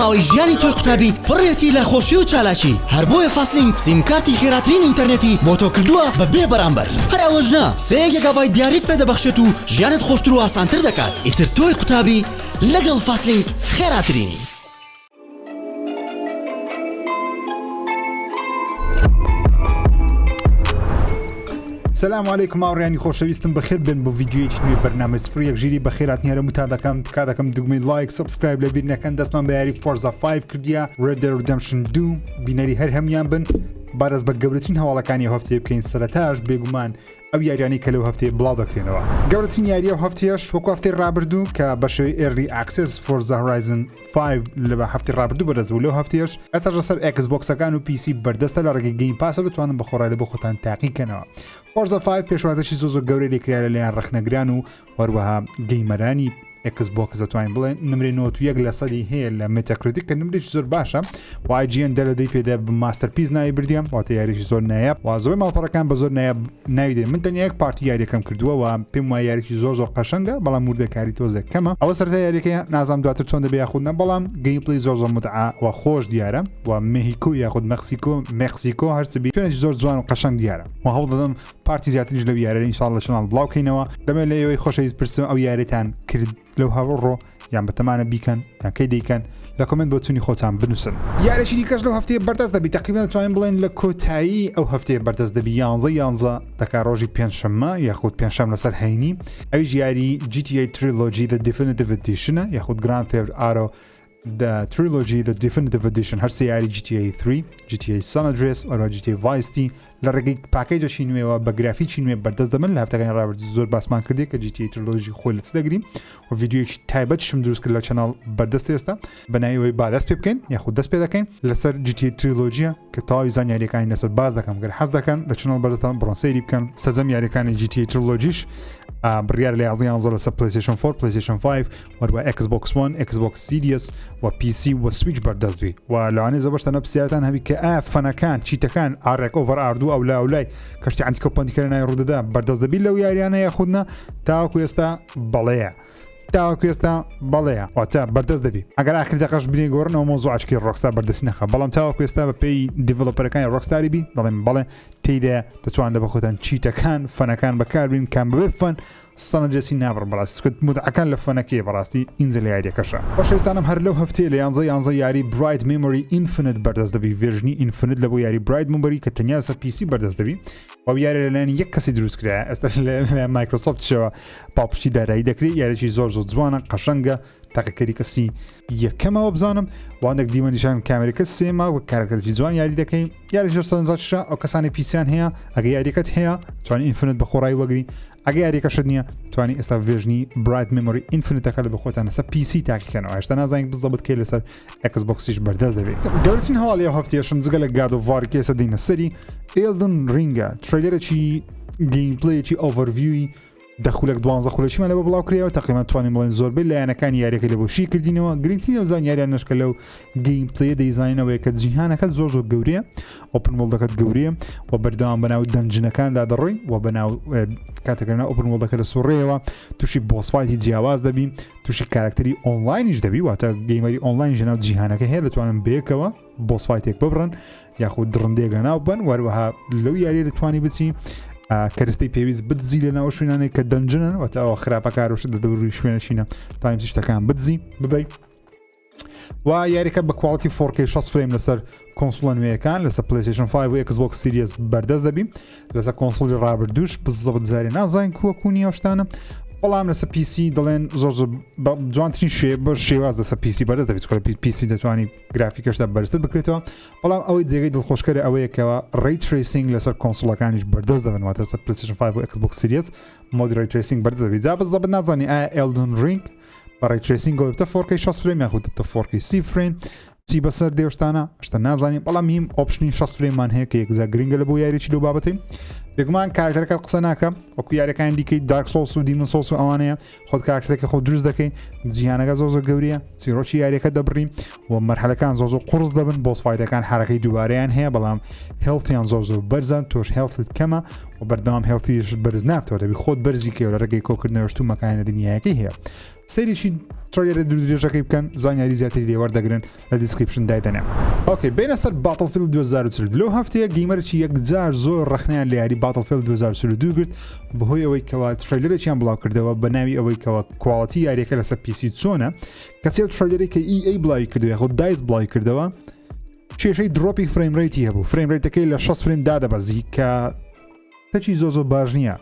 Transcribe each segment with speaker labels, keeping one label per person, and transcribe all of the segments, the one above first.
Speaker 1: ماوەی ژیانی تۆی قوتابی پڕیەتی لە خۆشی و چالاکی، هەر بۆیە فاستلینک سیمکارتی خێراترین ئینتەرنێتی بۆ تۆ کردووە بە بێ بەرامبەر. هەر ئەوەش نا، سێ گێگابایت دیاریت پێ دەبەخشێت و ژیانت خۆشتر و ئاسانتر دەکات، ئیتر تۆی قوتابی لەگەڵ فاستلینک خێراترینی.
Speaker 2: سلام علیکم هاوڕیانی خۆشەویستم بەخێر بێن بۆ ڤیدیۆیەکی نوێ بەرنامەی سفر یەک ژیری بەخێراتنی هەرمووتان دەکەم تکا دەکەم دوگمەی like subscribe لەبیر نەکەن دەستمان بە یاری Forza 5 کردیە Red Dead Redemption 2 بینەری هەر هەموان بن با دەست بە گەورەترین هەواڵەکانی ئەو هەفتەیە بکەین سەرەتاش بێگومان ئەو یاریانەی کە لەو هەفتەیە بڵاو دەکرێنەوە گەورەترین یاری ئەو هەفتەیەش وەکو هەفتەی ڕابردوو کە بە شێوەی Early Access Forza Horizon 5 لە بە هەفتی ڕابردوو بەدەست بوو لەو هەفتەیەش ئێستاش لەسەر Xbox ەکان و PC بەردەستە لە ڕێگەی Game Pass ەوە دەتوانن بە خۆڕایی لە بۆ خۆتان تاقیکەنەوە Forza 5 پێشوازێکی زۆر زۆر گەورەی لێکرا لەلایەن ڕەخنەگران و هەروەها gamer انی Xbox دەتوانین بڵێن نمرەی 91 لە سەدی هەیە لە Metacritic کە نمرێکی زۆر باشە و IGN دە لە دەی پێدا بە masterpiece ناوی بردیە واتە یاریی زۆر نایاب و زۆر ماڵپەڕەکان بە زۆر نایاب ناوی دێن من تەنیا یەک part ی یاریەکەم کردووە و پێم وایە یاریی زۆر زۆر قەشەنگە بەڵام وردەکاری تۆزێک کەمە ئەوە سەرەتا یاریەکەی نازانم دواتر چۆن دەبێ یاخود نە بەڵام gameplay زۆر زۆر متعە و خۆش دیارە و مێهیکۆ یاخود مەکسیکۆ مەکسیکۆ هەرچ بی شوێنێکی زۆر جوان و قەشەنگ دیارە و هەوڵ دەدەم part ی زیاتریش لەو یاریە ان شاء الله لە channel بڵاو کەینەوە دەمێت لە ئێوەی خۆشەویست پرسم ئەو یاریتان کرد لەو هەوڕۆ یان بەتەمانە بیکەن یان کەی دەیکەن لە comment بۆچوونی خۆتان بنووسن یارێکی دیکەش لەو هەفتەیە بەردەست دەبی تقریبا دەتوانین بڵێن لە کۆتایی ئەو هەفتەیە بەردەست دەبی یانزە یانزە دەکا ڕۆژی پێنجشەممە یاخود پێنجشەم لەسەر هەینی ئەویش یاری GTA Trilogy The Definitive Edition یاخود Grand Theft Auto The Trilogy The Definitive Edition هەر سێ یاری GTA 3 GTA San Andreas و GTA Vice City لە ڕێگەی package ێکی نوێوە بە گرافیکی نوێ بەردەست دەبن لە هەفتەکانی ڕابردوو زۆر باسمان کردی کە GTA Trilogy خۆی لە چ دەگرین و ڤیدیۆیەکی تایبەتشم دروست کرد لە channel بەردەست ئێستا بە ناوی ئەوەی با دەست پێ بکەین یاخود دەست پێ دەکەین لەسەر GTA Trilogy ە کە تەواوی زانیاریەکانی لەسەر باس دەکەم گەر حەز دەکەن لە channel بەردەستان بڕۆن سەیری بکەن سەرجەم یاریەکانی GTA Trilogy ش بڕیار لە 11 11 لەسەر PlayStation 4 PlayStation 5 وەروە Xbox One Xbox Series و PC و سویچ بەردەست بی و لەوانەیە زۆر بەشتانە پرسیارتان هەبی کە ئایا fun ەکان cheat ەکان ئارێک over ئاردوو ئەو لا ئەولای کەشتی عەنتیکە و پەنتیکە لە ناوی ڕوودەدا بەردەست دەبی لەو یاریانە یاخود نا تاوەکو ئێستا بەڵێیە تاوەکو ئێستا بەڵێیە واتە بەردەست دەبی ئەگەر ئاخر دەقەش بنێ گۆڕنەوە مۆزوعەکی Rockstar بەردەستی نەخە بەڵام تاوەکو ئێستا بە پێی developer ەکانی Rockstar ی بی دەڵێن بەڵێ تێیدا دەتوان لە بەخۆتان cheat ەکان fun ەکان بەکاربین کام بەبێ fun San Andreas ی نابڕم بەڕاستی چونکە متعەکان لە fun ەکەیە بەڕاستی ئینجا لە یاریەکەشە. خۆشەویستانم هەر لەو هەفتەیە لە یانزە یانزە یاری Bright Memory Infinite بەردەست دەبی version ی Infinite لە بۆ یاری Bright Memory کە تەنیا لەسەر PC بەردەست دەبی ئەو یاری لەلایەن یەک کەسی دروست کرایە ئێستا لەلایەن Microsoft شەوە پاڵپشتی دارایی دەکرێت یاریی زۆر زۆر جوانە قەشەنگە تاقیکەری کەسی یەکەمەوە بزانم واندێک دیمەنیشان کامێرەکە سێما و کارەکتەرێکی جوان یاری دەکەین یاری زۆر سەرنجڕاکێشە ئەو کەسانی PC یان هەیە ئەگە یاریەکەت هەیە توانی Infinite بە خۆڕایی وەگری ئەگە یاریەکەشت نییە توانی ئێستا version ی Bright Memory Infinite ەکە لە بەخۆتان لەسەر PC تاقیکەنەوە هێشتا نازانین بزەبت کەی لەسەر Xbox یش بەردەست دەبێت گەورەترین هەواڵی ئەو هەفتەیەشم جگە لە God of War کە ئێستا دێینە سەری Elden Ring ە trailer ێکی gameplay ێکی overview ی دە خولەک دوانزە خولەکیمان لەوە بڵاو کرایەوە تقریبا توانین بڵێن زۆربەی لایەنەکانی یاریەکە لە بۆ شی کردینەوە گرنگترین ئەو زانیاریانەش کە لەو gameplay ە دەیزانینەوەی کە جیهانەکە زۆر زۆر گەورەیە open world ەکەت گەورەیە و بەردەوام بەناو dungeon ەکاندا دەڕۆی و بەناو کاتێکە open world ەکە لە سوڕەیەوە تووشی boss fight ی جیاواز دەبی تووشی کارکتەری ئۆنلاینیش دەبی واتە gamer ی ئۆنلاین ژناو جیهانەکە هەیە دەتوانن بەیەکەوە boss fight ێک ببڕن یاخود دڕندەیەک لەناو بن وەروەها لەو یاریە دەتوانی بچی کەرستەی پێویست بدزی لە ناو شوێنانێک کە dungeon ن واتە ئەوە خراپەکار و شت لە دەوری شوێنەشینە تایم شتەکان بدزی ببی و یاریەکە بە quality 4K 60 frame لەسەر console ە نوێیەکان لەسەر PlayStation 5 و Xbox Series بەردەست دەبی لەسەر console ی ڕابردوش بزەبت جارێ نازانین کووە کوونی ئەو شتانە بەڵام لەسەر PC دەڵێن زۆر زۆر جوانترین شێ بە شێواز لەسەر PC بەرز دەبێت چونکە PC دەتوانی گرافیکەشدا بەرزتر بکرێتەوە بەڵام ئەوەی جێگەی دڵخۆشکەرە ئەوەیە کەەوە ray tracing لەسەر console ەکانیش بەردەست دەبن واتە لەسەر PlayStation 5 و Xbox Series mode ی ray tracing بەردەست دەبێت جا بزەبت نازانی ئایا Elden Ring بە ray tracing دەبتە 4K 60 frame یاخود دەبتە 4K 30 frame چی بەسەر دێوشتانە شتە نازانین بەڵام هیم option ی 60 frame مان هەیە کە یەکجار گرنگە لە بۆ یاریی لەو بابەتی بێگومان کارکتەرەکە قسە ناکە وەکو یاریەکانی دیکەی Dark Souls و Demon's Souls و ئەوانەیە خۆت کارکتەرەکە خۆ دروست دەکەی جیهانەکە زۆر زۆر گەورەیە چیرۆکی یاریەکە دەبڕی و مەرحەلەکان زۆر زۆر قورس دەبن boss fight ەکان حرەکەی دووبارەیان هەیە بەڵام health یان زۆر زۆر بەرزان تۆش health ت کەمە. و بەردەوام health یش بەرز نابتەوە دەبی خۆت بەرزی کەوە لە ڕێگەی کۆکردنەوە شتومەکانی لە دنیایەکەی هەیە. سەیرێکی trailer ە دوور درێژەکەی بکەن زانیاری زیاتری لێ وەردەگرن لە description دایدەنێم. okay بێنە سەر Battlefield 2042. لەو هەفتەیە gamer ێکی یەکجار زۆر ڕەخنەیان لە یاری Battlefield 2042 گرت بەهۆی ئەوەی کەوا trailer ێکیان بڵاو کردەوە بە ناوی ئەوەی کەوا quality یاریەکە لەسەر PC چۆنە کەچی ئەو trailer ێک کە EA بڵاوی کردەوە یاخود DICE بڵاوی کردەوە کێشەی drop ی frame rate ی هەبوو frame rate ەکەی لە 60 frame دادەبەزی کە تەچی زۆ زۆر باش نییە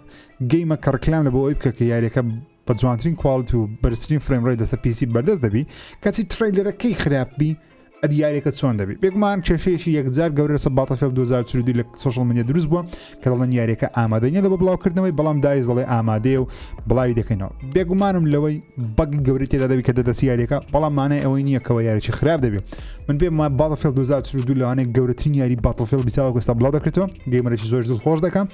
Speaker 2: game ە کە ڕکلام لە بۆ ئەوی بکە کە یاریەکە بە جوانترین quality و بەرزترین frame rate لەسەر PC بەردەست دەبی کەچی trailer ەکەی خراپ بی ئەدی یاریەکە چۆن دەبی بێگومان کێشەیەکی یەکجار گەورە لەسەر Battlefield 2042 لە social media دروست بووە کە دەڵێن یاریەکە ئامادە نییە لە بۆ بڵاوکردنەوەی بەڵام DICE دەڵێ ئامادەیە و بڵاوی دەکەینەوە بێگومانم لەوەی bug گەورەی تێدا دەبی کە دەدەسی یاریەکە بەڵام مانای ئەوەی نییە کەەوە یاریی خراپ دەبێت من پێم وایە Battlefield 2042 لەوانەیە گەورەترین یاری Battlefield بیتاوە ئێستا بڵاو دەکرێتەوە gamer ێکی زۆر دڵخۆش دەکەم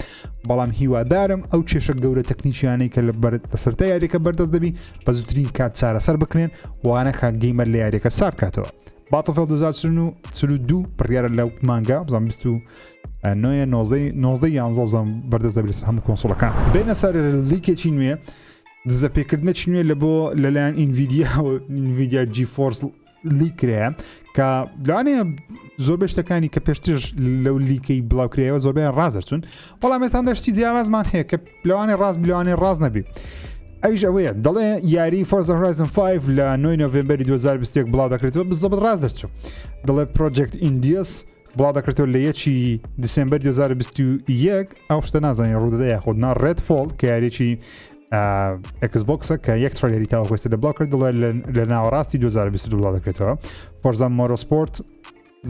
Speaker 2: بەڵام هیوادارم ئەو کێشە گەورە تەکنیکیانەی کە لە بەر لە سەرەتا یاریەکە بەردەست دەبی بە زووترین کات چارەسەر بکرێن وانەکە gamer لە یاریەکە سارد کاتەوە Battlefield 2042 بڕیارە لەو مانگا بزانم 29 19 11 بزانم بەردەست دەبێت هەموو console ەکان. بێنە سەر leak ێکی نوێ دزەپێکردنێکی نوێ لە بۆ لەلایەن Nvidia Nvidia GeForce leak کرایە کە لەوانەیە زۆربەی شتەکانی کە پێشترش لەو leak ەی بڵاوکرایەوە زۆربیان ڕاست دەرچوون بەڵام ئێستا دەشتی جیاوازمان هەیە کە لەوانەیە ڕاست لەوانەیە ڕاست نەبی ئەویش ئەوەیە دەڵێ یاری Forza Horizon 5 لە 9 نۆڤمبەری 2021 بڵاو دەکرێتەوە بزەبت ڕاست دەرچوو دەڵێ Project Indeus بڵاو دەکرێتەوە لە یەکی دیسمبەر 2021 ئەو شتە نازانین ڕوودەدا یاخود نا Redfall کە یاریی Xbox ە کە یەک trailer ی تاوەکو ئێستا لە بڵاو کرد دەڵێ لە ناوەڕاستی 2022 بڵاو دەکرێتەوە. Forza Motorsport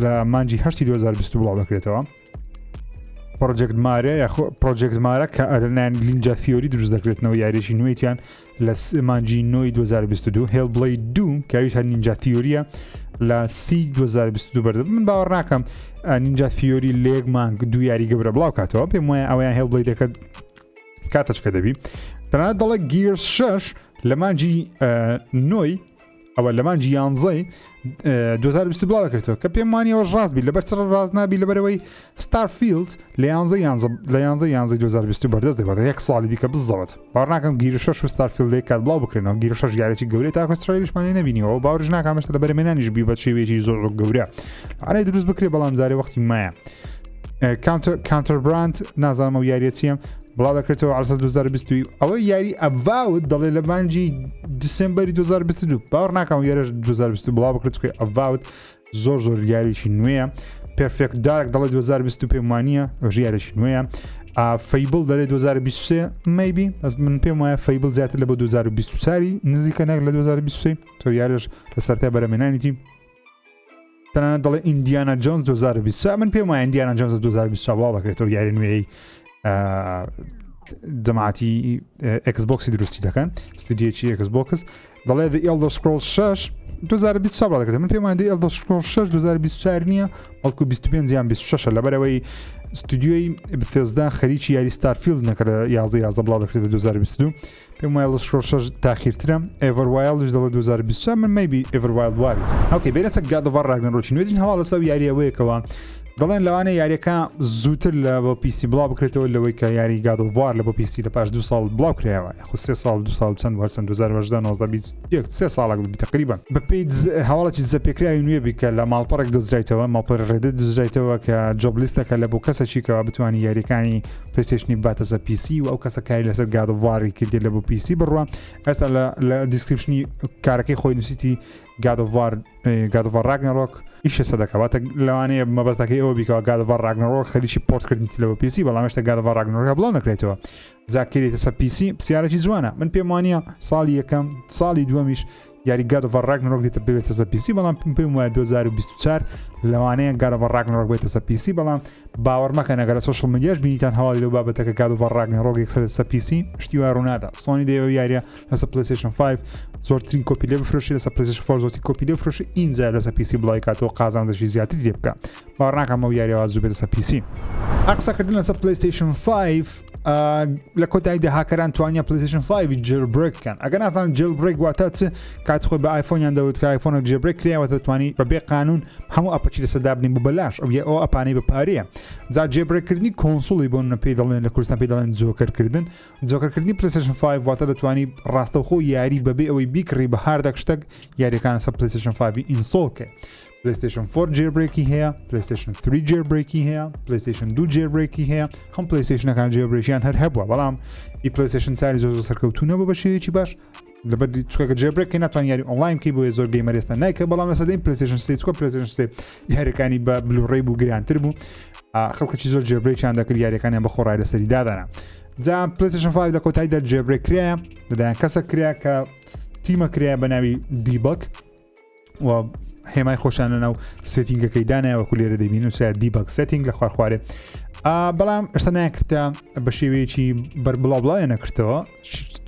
Speaker 2: لە مانگی هەشتی 2022 بڵاو دەکرێتەوە. Project Mara یاخۆ Project Mara کە لەلایەن Ninja Theory دروست دەکرێتنەوە یاریی نوێتیان لە مانگی نۆی 2022 Hellblade 2 کە ئەویش هەر Ninja Theory ە لە سی 2022 بەردە من باوەڕ ناکەم Ninja Theory لێک مانگ دوو یاری گەورە بڵاو کاتەوە پێم وایە ئەویان Hellblade ەکە کاتەچکە دەبی تەنانەت دەڵێ Gears 6 لە مانگی نۆی ئەوە لە مانگی یانزەی 2020 بڵاو دەکرێتەوە کە پێم وانیەوەش ڕاست بی لەبەر چ ڕاست نابی لەبەرەوەی Starfield لە یانزە یانزە لە یانزە یانزەی 2020 بەردەست دەبێت یەک ساڵی دیکە بزەوت باوەڕ ناکەم Gears 6 و Starfield یەک کات بڵاو بکرێنەوە Gears 6 یاریی گەورەی تاکو trailer یشمان لێ نەبینیەوە باوەڕش ناکەم هێشتا لە بەرهەمهێنانیش بی بە شێوەیەکی زۆر گەورە ئەرێ دروست بکرێ بەڵام جارێ وەختی مایە Contraband نازانم ئەو یاریە چییە بڵاو دەکرێتەوە على 2020 ئەوە یاری Avowed دەڵێ لە مانگی دیسمبەری 2022 باوەڕ ناکەم یاریش 2022 بڵاو بکرێت چونکە Avowed زۆر زۆر یاریی نوێیە Perfect Dark دەڵێ 2020 پێم وانە ئەوش یاریی نوێیە Fable دەڵێ 2023 maybe ئەس من پێم وایە Fable زیاتر لە بۆ 2024 نزیکە نەک لە 2023 تۆ یاریش لە سەرتا بەرەمێنانیتی تەنانەت دەڵێ Indiana Jones 2024 من پێم وایە Indiana Jones 2024 بڵاو دەکرێتەوە یاری نوێی جەماعەتی Xbox ی دروستی دەکەن ستودیۆیەکی Xbox دەڵێ The Elder Scrolls 6 2024 بڵاو دەکرێت من پێم وایە The Elder Scrolls 6 2024 نییە بەڵکو 25 یان 26 لەبەرەوەی ستودیۆی Bethesda خەریکی یاری Starfield نەکە لە 11 11 بڵاو دەکرێت 2022 پێم وایە Elder Scrolls 6 تاخیرترە Everwildش دەڵێ 2024 من maybe Everwild وابێت okay بێنە سەر God of War Ragnarok ی نوێترین هەواڵ لەسەر یاری ئەوەیەکەوە دەڵێن لەوانەیە یاریەکە زووتر لە بۆ PC بڵاو بکرێتەوە لەوەی کە یاری God of War لە بۆ PC لە پاش دو ساڵ بڵاو کرایەوە یاخود سێ ساڵ دو ساڵ چەند وەرچەند 2018 19 20 یەک سێ ساڵێک بی تقریبا بەپێی هەواڵێکی دزەپێکراوی نوێ بی کە لە ماڵپەڕێک دۆزرایتەوە ماڵپەڕی Reddit دۆزرایتەوە کە job list ەکە لە بۆ کەسەکی کەوا بتوانانی یاریەکانی PlayStation ی باتە سەر PC و ئەو کەسە کاری لەسەر God of War ی کردی لە بۆ PC بڕوا ئێستا لە description ی کارەکەی خۆی نووسیتی God of War God of War Ragnarok ئیشە سەدەکە واتە لەوانەیە مەبەستەکەی ئەوە بیکەوە God of War Ragnarok خەریکی port کردنی لە بۆ PC بەڵام هێشتا God of War Ragnarok بڵاو نەکرێتەوە زاکرێتە سەر PC پرسیارێکی جوانە من پێم وانە ساڵی یەکەم ساڵی دووەمیش یاری God of War Ragnarok دێتە ببێتە سەر PC بەڵام پێم وایە 2024 لەوانەیە God of War Ragnarok بێتە سەر PC بەڵام باوەڕ مەکەن ئەگەر لە social media ش بینیتان هەواڵی لەو بابەتەکە God of War Ragnarok یەکسەر لەسەر PC شتی وا ڕوونادا سۆنی دەیەوە یاریە لەسەر PlayStation 5 زۆرترین کۆپی لێ بفرۆشی لەسەر PlayStation 4 زۆرترین کۆپی لێ بفرۆشی ئینجا لەسەر PC بڵاوی کاتەوە قازانجێکی زیاتری لێ بکە باوەڕ ناکەم ئەو یاریەوە زوو بێتە سەر PC. قسەکردن لەسەر PlayStation 5. لە کۆتاییدا هاکەران توانیان PlayStation 5 jailbreak بکەن. ئەگەر نازان jailbreak واتە چ، کات خۆی بە ئایفۆنیان دەوت کە ئایفۆنە jailbreak کرایەوە دەتوانی بە بێ قانون هەموو app ەکی لەسەر دابنی بۆ بەلاش ئەو ئەو app انەی بە پارەیە. جا jailbreak کردنی console ی بۆ منە پێی دەڵێن لە کوردستان پێی دەڵێن جۆکەرکردن. جۆکەرکردنی PlayStation 5 واتە دەتوانی ڕاستەوخۆ یاری بەبێ ئەوەی بیکڕی بە hard ەک شتەک یاریەکان لەسەر PlayStation 5 install کەی. PlayStation 4 jailbreak ی هەیە، PlayStation 3 jailbreak ی هەیە، PlayStation 2 jailbreak ی هەیە، هەم PlayStation ەکان jailbreak یان هەر هەبووە، بەڵام ئی PlayStation 4 زۆر زۆر سەرکەوتوو نەبوو بە شێوەیەکی باش. لەبەر چونکە jailbreak کەی ناتوانانی یاری ئۆنلاین بکەی، بۆیە زۆر gamer ئێستا نایکە. بەڵام لە سەدەی PlayStation 3 چونکە PlayStation 3 یاریەکانی بە Blu-ray بوو گرانتر بوو، خەڵکێکی زۆر jailbreak یان دەکرد یاریەکانیان بە خۆڕای لەسەری دادانا. جا PlayStation 5 لە کۆتاییدا jailbreak کرایە لەلایەن کەسە کرا کە تیمە کرایە بە ناوی Debug و هێمای خۆشیان لە ناو setting ەکەی دانایە وەکو لێرە دەبین و سیا Debug Setting لە خوار خوارێ. بەڵام ئێستا ناکردە بە شێوەیەکی بەربڵاو بڵاویان نەکردەوە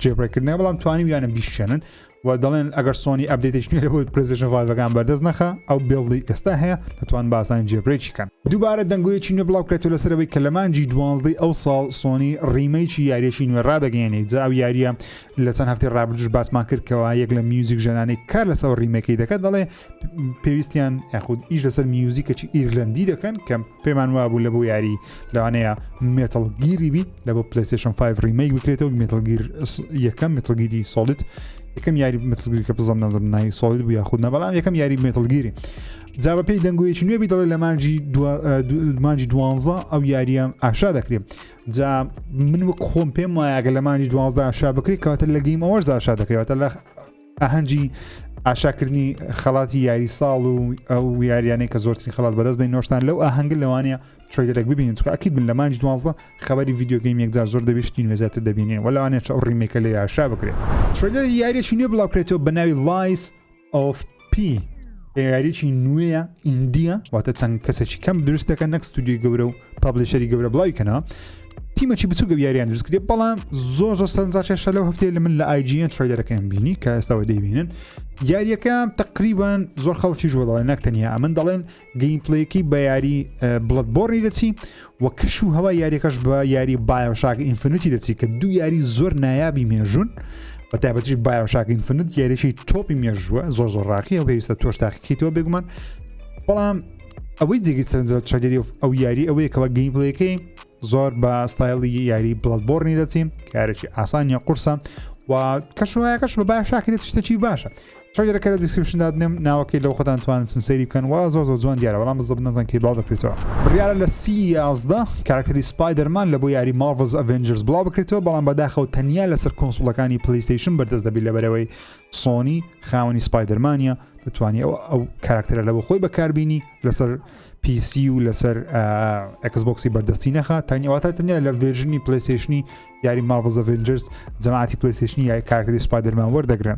Speaker 2: jailbreak کردنە، بەڵام توانیویانە بیشکێنن و دەڵێن ئەگەر سۆنی update ێکی نوێ بۆ PlayStation 5 ەکان بەردەست نەخا ئەو build ی ئێستا هەیە دەتوان بە ئاسانی jailbreak ی کەن. دووبارە دەنگۆیەکی نوێ بڵاو کرێتەوە لەسەر ئەوەی کە لە مانگی دوانزدەی ئەو ساڵ سۆنی remake ی یاریەکی نوێ ڕادەگەیەنێت. جا ئەو یاریە لە چەند هەفتەی ڕابردووش باسمان کرد کەوا یەک لە میوزیک ژەنانەی کار لەسەر remake ەکەی دەکات دەڵێ پێویستیان یاخود ئیش لەسەر میوزیکەکی ئیرلەندی دەکەن کە پێمان وابوو لە بۆ یاری لەوانەیە Metal Gear ی بی لە بۆ PlayStation 5 remake بکرێتەوە. Metal Gear یەکەم Metal Gear ی Solid، یەکەم یاری Metal Gear کە بزەم نازم ناوی Solid بوو یاخود نە، بەڵام یەکەم یاری Metal Gear ی. جا بە پێی دەنگۆیەکی نوێ بی دەڵێ لە مانگی مانگی 12 ئەو یاریە ئاشا دەکرێت. جا من وەک خۆم پێم وایە ئەگەر لە مانگی 12 ئاشا بکرێت کەواتە لە Game Awards ئاشا دەکرێتە لە ئاهەنگی ئاشاکردنی خەڵاتی یاری ساڵ و ئەو یاریانەی کە زۆرترین خەڵات بەدەست دەین نۆشتان لەو ئاهەنگە لەوانەیە trailer ێک ببینین، چونکە ئەکید بن لە مانگی 12 خەبەری video game یەکجار زۆر دەبێت، شتی نوێ زیاتر دەبینین و لەوانەیە ئەو remake ە لێ ئاشا بکرێت. trailer ی یاریەکی نوێ بڵاوکرێتەوە بە ناوی Lies of P، یاریی نوێیە indie یە، واتە چەند کەسێکی کەم دروست دەکەن نەک ستودیۆی گەورە و publisher ی گەورە بڵاوی کەنەوە. تیمەکی بچووکە یاریان دروست کردێ، بەڵام زۆر زۆر سەرنجڕاکێشە. لەو هەفتەیە لە من لە IGN trailer ەکەیان بینی کە ئێستاوە دەیبینن. یاریەکە تقریبان زۆر خەڵکی ژوە دەڵێن نەک تەنیا ئەمن دەڵێن gameplay ەکەی بە یاری Bloodborne ی دەچی و کەش و هەوا یاریەکەش بە یاری BioShock Infinite ی دەچی کە دوو یاری زۆر نایابی مێژوون، بە تایبەتیش BioShock Infinite یاریی تۆپی مێژووە، زۆر زۆر ڕاقیە و پێویستە تۆش تاقیکەیتەوە بێگومان. بەڵام ئەوەی جێگەی سەرنجە trailer ی ئەو یاری ئەوەیە کەەوە gameplay ەکەی زۆر بە ستایلی یاری Bloodborne ی دەچی، کارێکی ئاسانیە قورسە و کەشوایەکەش بە BioShock ی دەچی، شتێکی باشە. trailer ەکە لە description دادنێم ناوەکەی لەو خۆتان توان بچن سەیری بکەن و زۆر زۆر جوان دیارە، بەڵام بزەبت نەزان کەی بڵاو دەکرێتەوە. بڕیارە لە سی 11 کارکتەری Spider-Man لە بۆ یاری Marvel's Avengers بڵاو بکرێتەوە، بەڵام بەداخەوە تەنیا لەسەر console ەکانی PlayStation بەردەست دەبیت، لەبەرەوەی سۆنی خاوەنی Spider-Man ە دەتوانانی ئەو ئەو کارکتەرە لە بۆ خۆی بەکاربینی لەسەر PC و لەسەر Xbox ی بەردەستی نەخا تەنیواتە تەنیا لە version ی PlayStation ی یاری Marvel's Avengers جەماعەتی PlayStation ی یاری کارکتەری Spider-Man وەردەگرن.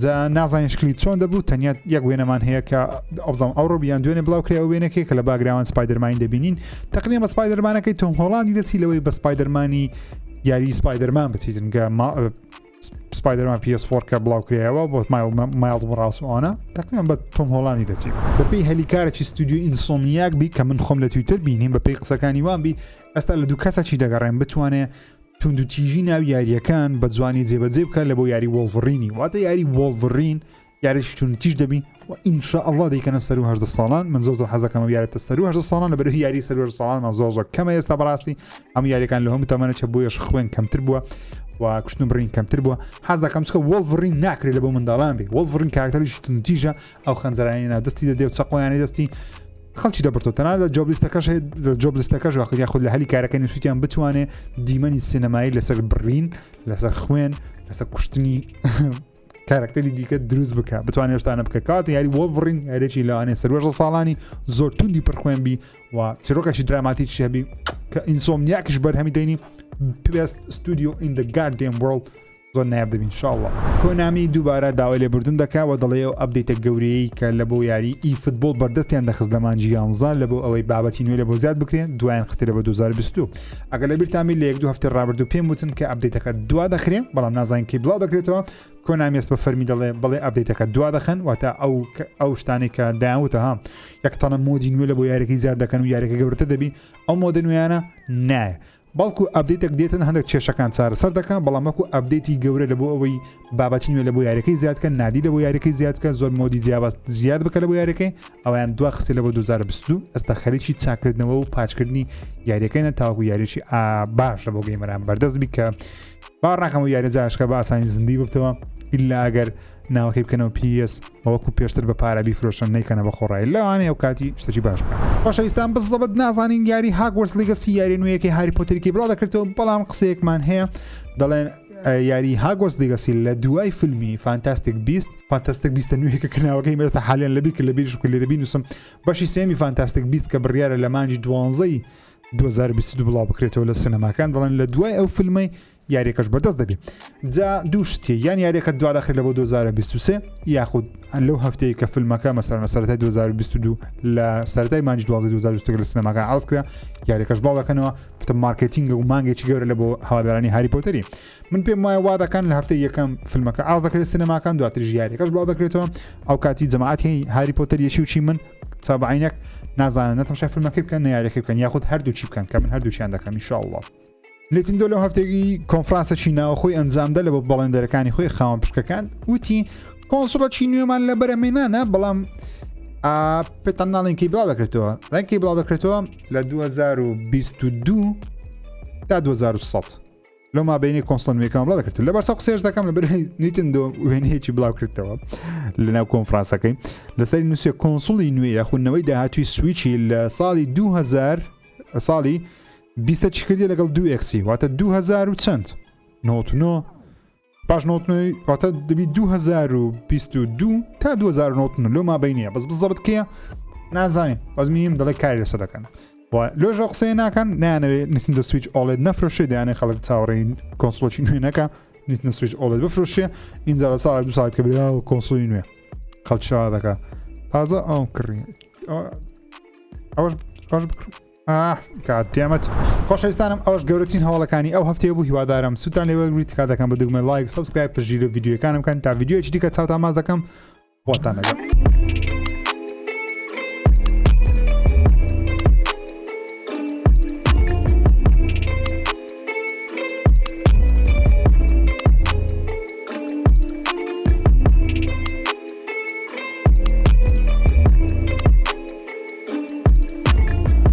Speaker 2: جا نازانین شکلی چۆن دەبوو، تەنیا یەک وێنەمان هەیە کە ئەوزام ئەوڕۆ بیان دوێنێ بڵاو کرا ئەو وێنەکەی کە لە background Spider-Man ی دەبینین، تقریبا بە Spider-Man ەکەی تۆم هۆڵاندی دەچی لەوەی بە Spider-Man ی یاری Spider-Man بچیتن کە Spider-Man PS4 کە بڵاو کرایەوە بۆ Miles Morales ئەوانە تقریبا بە تۆم هۆڵاندی دەچی. بەپێی هەلیکارێکی ستودیو Insomniac بی کە من خۆم لە تویتەر بینیم، بەپێی قسەکانی وان بی ئێستا لە دوو کەسەکی دەگەڕێن بتوانێ توندوتیژی ناو یارییەکان بە جوانی جێبەجێ بکات لە بۆ یاری Wolverine ی، واتە یاری Wolverine یاریی توندتیژ دەبی و ئینشاءاللە دەیکەنە سەرو 18 ساڵان. من زۆر زۆر حەزەکەم ئەو یاریە سەرو 18 ساڵان، لەبەر یاری سەرو 18 ساڵان زۆر زۆر کەمە ئێستا بەڕاستی ئەم یاریەکان لە هەموو تەمەنە چە بۆیەش خوێن کەمتر بووە و کوشتن و بڕین کەمتر بووە. حەز دەکەم چکە Wolverine ناکرێت لە بۆ منداڵان بێ، Wolverine کارکتەرێکی توندتیژە، ئەو خەنجەرانی ناو دەستی دەدێ و چەقۆیانی دەستی خەڵکی دەبرتەوە، تەنانەت لە job list ەکەش هەیە، لە job list ەکەش وەخت یاخود لە هەلی کارەکە نووسیتیان بتوانێ دیمەنی سینەمایی لەسەر بڕین، لەسەر خوێن، لەسەر کوشتنی کارکتەری دیکە دروست بکە، بتوانێت شتانە بکە. کات یاری Wolverine یاریی لەوانەیە سەروەژە ساڵانی زۆر توندی پرخوێن بی و چیرۆکێکی دراماتیکی هەبی کە Insomniac یش بەرهەمی دەینی، best studio in the goddamn world، زۆر نایاب دەبی انشاءاللە. Konami دووبارە داوای لێبوردن دەکا و دەڵێ ئەو update ە گەورەیەی کە لە بۆ یاری eFootball بەردەستیان دەخست لە مانگی یانزە لە بۆ ئەوەی بابەتی نوێ لە بۆ زیاد بکرێن دوایان خستی لە بۆ 2022. ئەگەر لە بیرتان بی لە یەک دوو هەفتەی ڕابردوو پێم وتن کە update ەکە دوا دەخرێ، بەڵام نازانین کەی بڵاو دەکرێتەوە. Konami ئێستا بە فەرمی دەڵێ بەڵێ update ەکە دوا دەخەن، واتە ئەو ئەو شتانەی کە دایانوتە ها یەک تەنە mode ی نوێ لە بۆ یاریەکەی زیاد دەکەن و یاریەکە گەورەتر دەبی، ئەو mode ە نوێیانە نایە. بەڵکو update ێک دێتن هەندێک کێشەکان چارەسەر دەکەن بەڵام وەکو update ی گەورە لە بۆ ئەوەی بابەتی نوێ لە بۆ یاریەکەی زیاد کەن نادی لە بۆ یاریەکەی زیاد بکەن زۆر mode ی جیاواز زیاد بکە لە بۆ یاریەکەی ئەویان دوا خستی لە بۆ 2022 ئێستا خەریکی چاکردنەوە و patch کردنی یاریەکەینە تاوەکو یاریی باش لە بۆ gamer ان بەردەست بی کە باوەڕ ناکەم و یاری جاشکە بە ئاسانی زیندی ببتەوە ئللا ئەگەر ناوەکەی بکەنەوە PS وەکو پێشتر بە پارە بیفرۆشن نەیکەنە بە خۆڕایی لەوانەیە ئەو کاتی شتێکی باش بکەن. خۆشەویستان بزەبت نازانین یاری Hogwarts Legacy یاری نوێیەکەی هاری پۆتەرێکی بڵاو دەکرێتەوە بەڵام قسەیەکمان هەیە دەڵێن یاری Hogwarts Legacy لە دوای فیلمی Fantastic Beast Fantastic Beast ە نوێیەکە کە ناوەکەی مێستا حالیان لەبیر کرد لەبیرش بکە لێرە بینوسم بەشی سێمی Fantastic Beast کە بڕیارە لە مانگی دوانزەی 2022 بڵاو بکرێتەوە لە سینەماکان دەڵێن لە دوای ئەو فیلمەی یاریەکەش بەردەست دەبێت جا دوو شتێ یان یاریەکە دوا دەخرێت لە بۆ 2023 یاخود لەو هەفتەیە کە فیلمەکە مەسەر لە سەرەتای 2022 لە سەرەتای مانگی 12 2023 لە سینەماکان عەرز کرا یاریەکەش بڵاو دەکەنەوە پتە marketing و مانگێکی گەورە لە بۆ هەوادارانی هاری پۆتەری من پێم وایە وا دەکەن لە هەفتەی یەکەم فیلمەکە عەرز دەکرێت سینەماکان دواتریش یاریەکەش بڵاو دەکرێتەوە ئەو کاتی جەماعەتی هاری پۆتەر یەکی و چی من چاوبعینێک نازانن نەتەمشای فیلمەکەی بکەن نە یاریەکەی بکەن یاخود هەردووچی بکەن کە من هەردووچیان دەکەم ان شاء الله نێتیندۆ لەو هەفتەیەکی کۆنفرانسەکی ناوەخۆی ئەنجامدا لە بۆ بەڵێندەرەکانی خۆی خاوەن پشکەکان وتی console ەکی نوێمان لە بەرەمێنانە بەڵام پێتان ناڵێن کەی بڵاو دەکرێتەوە دەنگی بڵاو دەکرێتەوە لە 2022 تا 2100 لەو مابینی console ە نوێکان بڵاو دەکرێت لە بەرسا قسێش دەکەم لە بەر نیتندۆ وێنەیەکی بڵاو کردەوە لەناو کۆنفرانسەکەی لەسەری نووسێ console ی نوێ یاخودنەوەی داهاتوی سویچی لە ساڵی 2000 ساڵی بیستە چی کردی لەگەڵ دوو ئێکسی واتە 2000 و چەند 99 پاش 99 واتە دەبی 2022 تا 2099 لۆ مابینە بەس بزەبت کێ نازانین بەس میم دەڵێ کاری لەسەر دەکەن لۆژە قسەیە ناکەن نیانەوێ Nintendo Switch OLED نەفرۆشێ دەیانێ خەڵک چاوەڕێی console ێکی نوێ نەکە Nintendo Switch OLED بفرۆشێ اینجا لە ساڵ دو ساڵ کە برا console ی نوێ خەڵک شا دەکا تازە ئەو کڕی ئەوەش ئەوەش بکڕم کاتێمەت خۆشەویستانم ئەوش گەورەترین هەواڵەکانی ئەو هەفتەیە بوو هیوادارم سوودتان لێ وەرگری تکا دەکەم بە دوگمە like subscribe پشتگیری ڤیدیۆکانم کەن تا ڤیدیۆیەکی دیکە چاوتان ماز دەکەم خۆتان لەگەڵ.